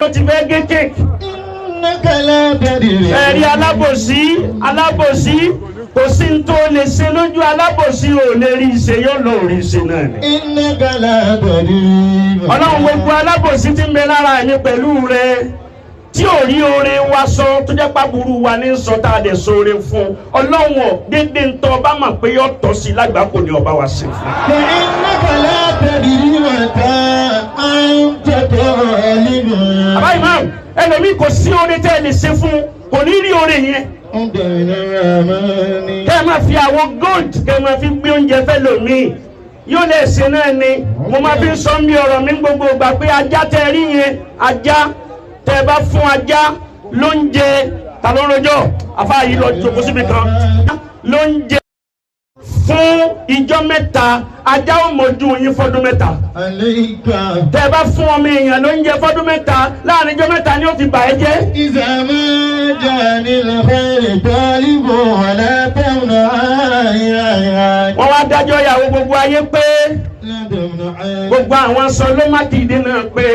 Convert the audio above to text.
Ó ti fẹ́ gé kéèkì. إنك لا تدري. Ẹ̀rí alábòsí, alábòsí, kò sí ní tó lè ṣe lójú alábòsí, ò lè rí ìṣe, yóò lọ rí ìṣe náà ni. إنك لا تدري. Ọlọ́run, gbogbo alábòsí ti ń bẹ lára ẹ̀mí pẹ̀lú rẹ tí ò rí oore wa sọ, tó jẹ́ pàbùrù wa ní sọ tá a dẹ̀ sóore fún, Ọlọ́run ọ̀ dédé ń tọ́ ọba mọ̀ pé yọ tọ́ sí lágbàkó ni ọba wa ṣe fún. فإنك لا تدري متى أنت طالب. Bàbá imam, ẹlòmíì kò sí oore tẹ́ ẹ lè ṣe fún, kò ní rí oore yẹn. من الرحمن. Kẹ́ ẹ máa fi àwo gold, kẹ́ ẹ máa fi gbé oúnjẹ fẹ́ lòmíì, yóò lè ṣe náà ni. Mo máa fi ń sọ ń bí ọ̀rọ̀ mi gbogbo ìgbà pé ajá tẹ́ rí yẹn, ajá tẹ́ bá fún ajá lóúnjẹ, ta ló ń rojọ́? Àfáà yìí lọ jókòó síbi kan lóúnjẹ fún ìjọ 3, ajá ò mọ̀jú yín fọ́dún 3. عليك. Tẹ́ bá fún ọmọ èèyàn lóúnjẹ fọ́dún 3, láàrin ìjọ 3 ni ó ti bà ẹ́ jẹ́. إذا ما جاني الخير طالب ولا تمنع. Wọ́n wá dájọ́ ìyàwó gbogbo ayé pé لا تمنع. gbogbo àwọn sọ ló má dìde náà pé.